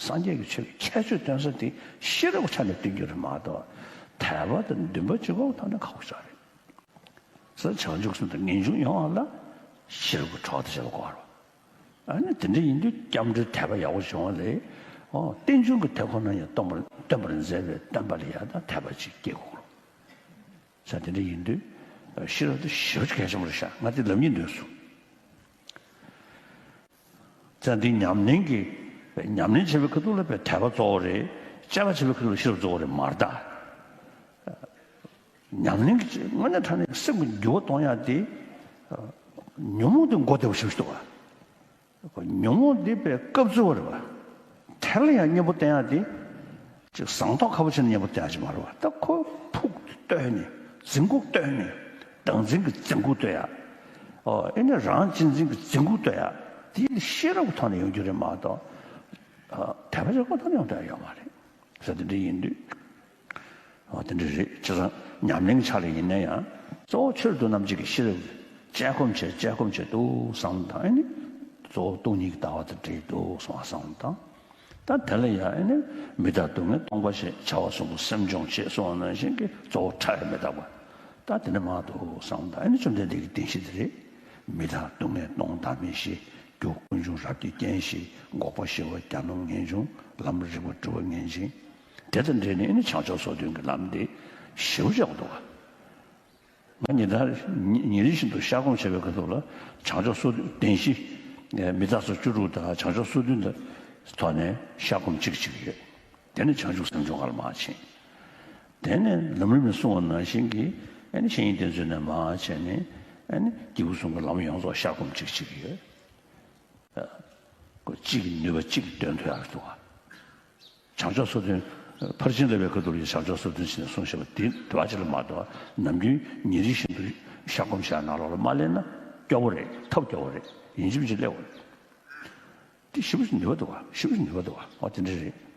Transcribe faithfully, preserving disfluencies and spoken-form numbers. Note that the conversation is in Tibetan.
སངས་རྒྱས་ཀྱི་ཆོས་ཀྱི་ཁྱད་ཆོས་སྟོན་ས་དེ་ཤེས་རབ་ཀྱི་ཆ་ནས་སྟོན་རྒྱུ་རེད་མ་གཏོགས། དད་པ་དང་འདུན་པ་གཅིག་པོ་ཐོག་ནས་ཁག་པོ་ཞིག་རེད། ས་བྱང་ཆུབ་སེམས་དང་ངེས་འབྱུང་ཡོང་བ་ལ་ཤེས་རབ་ཀྱི་གྲོགས་དང་བཅས་པ་དགོས་རེད། ཨ་ནི་དེ་འདྲ་ཡིན་དུས་སྐྱབས་འགྲོའི་དད་པ་ཡག་པོ་བྱུང་བ་ལས། ཨོ་རྟེན་འབྱུང་གི་དེ་ཁོ་ན་ཡང་སྟོན་པར་སྟོན་པར་མཛད་པའི་སྟོན་པ་ལ་ཡང་ད་དད་པ་ཅིག་སྐྱེ་དགོས་རེད། ས་དེ་འདྲ་ཡིན་དུས་ཤེས་རབ་དེ་ཞེ་པོ་ཅིག་གལ་ཆེན་པོ་རེད་ཤག་ང་དེ་ལབ་སྙིང་འདོད་སོང་། ཙང་འདི་ཉམས་ལེན་གྱི། ཉམས་ལེན་བྱེད་པའི་ཁ་ཐུག་ལ་བའི་དད་པ་གཙོ་བོ་རེད། དཔྱད་པ་བྱེད་པའི་ཁ་ཐུག་ལ་ཤེས་རབ་གཙོ་བོ་རེད་མ་རེད་ད། ཉམས་ལེན་གྱི་དངོས་གནས་དྲང་གནས་སེམས་ཀྱི་འགྱུར་བ་གཏོང་ཡག་དེ། ཉོན་མོངས་དེ་མགོ་བདེ་བོ་ཞིག་འདུག་བ། ཉོན་མོངས་འདི་བའི་སྐབས་འཚོལ་བ་རེད་བ། དེ་ལ་ཡང་གཉེན་པོ་བསྟེན་ཡག་དེ། ཅིག་ཟངས་མདོག་ཁ་པོ་བྱས་ནས་གཉེན་པོ་བསྟེན་ཡག་ཅིག་མ་རེད་བ། ད་ཁོ་ཕུགས་བཏོན་ནས་འཛིན་ཁུག་བཏོན་ནས་བདག་འཛིན་གྱི་འཛིན་ཁུག་བཏོན་ཡག་ཨོ་ཨེ་ནས་རང་གཅེས་འཛིན་གྱི་འཛིན་ཁུག་བཏོན་ཡག་དེ་ཤེས་རབ་ཀྱི་ཐོག་ནས་ཡོང་རྒྱུ་རེད་མ་གཏོགས། ཨ་དད་པ་ཅིག་ཁོ་ཐོག་ནས་ཡོང་ཐུབ་ཡག་ཡོད་མ་རེད། ས་དེ་འདྲ་ཡིན་དུས། ཨོ་དེ་འདྲ་རེད། བྱས་ཙང་ཉམས་ལེན་ཆ་ལ་ཡིན་ན་ཡང་གཙོ་བོ་ཆོས་མཐུན་རྣམ་འབྱེད་ཀྱི་ཤེས་རབ་དཔྱད་སྒོམ་བྱས་དཔྱད་སྒོམ་བྱས་འདུག་བསམ་དང་ཨེ་ནི། གཙོ་བོ་སྟོང་ཉིད་ཀྱི་ལྟ་བ་དང་འབྲེལ་འདུག་གསུང་བ་བསམ་དང་། ད་དེ་ལ་ཡང་ཨེ་ནི་མི་རྟག་སྡུག་བསྔལ་སྟོང་པ་ཞེས་བྱ་བ་གསུམ་པོ་སེམས་སྦྱོང་བྱེད་གསུང་བ་ནང་བཞིན་གྱི་གཙོ་བོ་ཕྲ་བའི་མི་རྟག་པ། ད་དེ་ནི་མ་གཏོགས་བསམ་དང་ཨེ་ནི་བཅོམ་ལྡན་འདས་ཀྱི་བདེན་བཞི་དེ་རེད། མི་རྟག་སྡུག་བསྔལ་སྟོང་བདག་མེད་ཞི། རྒྱུ་ཀུན་འབྱུང་རབ་ཀྱི་རྐྱེན་ཞི། འགོག་པ་ཞི་བ་གྱ་ནོམ་ངེས་འབྱུང་ལམ་རིག་པ་སྒྲུབ་པ་ངེས་འབྱིན། དེ་དང་འབྲེལ་ནས་ཨེ་ནི་བྱང་ཕྱོགས་སོ་བདུན་གྱི་ལམ་དེ་ཞེ་པོ་ཅིག་ཡག་པོ་འདུག་ག་ང་ཉིན་ལྟར་ཉིན་རེ་བཞིན་དུ་བཤར་སྒོམ་བྱེད་པའི་ཁ་ཐུག་ལ་བྱང་ཕྱོགས་སོ་བདུན་བདེན་བཞི། མི་རྟག་སོགས་བཅུ་དྲུག་དང་བྱང་ཕྱོགས་སོ་བདུན་དུ་ཐོག་ནས་བཤར་སྒོམ་གཅིག་གཅིག་ཡོད། དེ་ནས་བྱང་ཆུབ་སེམས་སྦྱོང་ག་ལ་མར་ཕྱིན། དེ་ནས་ལམ་རིམ་ནས་གསུངས་པ་ནང་བཞིན་གྱི་ཨ་ནི་བཤེས་གཉེན་བསྟེན་ཚུལ་ནས་མར་བྱས་ནས་ཨ་ནི་སྐྱེས་བུ་གསུམ་གྱི་ལམ་ཡོངས་རྫོགས་བཤར་སྒོམ་གཅིག་གཅིག་ཡོད། ཁོ་གཅིག་གི་ནུས་པ་གཅིག་གིས་འདོན་ཐུབ་ཡག་གི་འདུག་ག་བྱང་ཕྱོགས་སོ་བདུན། ཕར་ཕྱིན་བསླབ་པའི་ཁ་ཐུག་ལ་བྱང་ཕྱོགས་སོ་བདུན་ཟེར་ནས་གསུངས་བཞག་པ་དེ་དེ་བ་ཅིག་ལ་མ་གཏོགས་ནམ་རྒྱུན་ཉིན་རེ་བཞིན་དུ་བཤར་སྒོམ་བྱས་ནང་ལོགས་ལ་མ་སླེབས་ན་སྐྱོ་བོ་རེད། ཐབས་སྐྱོ་བོ་རེད། ཡིན་གཅིག་མིན་གཅིག་སླེབས་དགོས་རེད། དེ་ཞེ་པོ་ཅིག་ནུས་པ་འདུག་ག་ཞེ་པོ་ཅིག་ནུས་པ་འདུག་ག་ཨོ་དེ་འདྲ་རེད།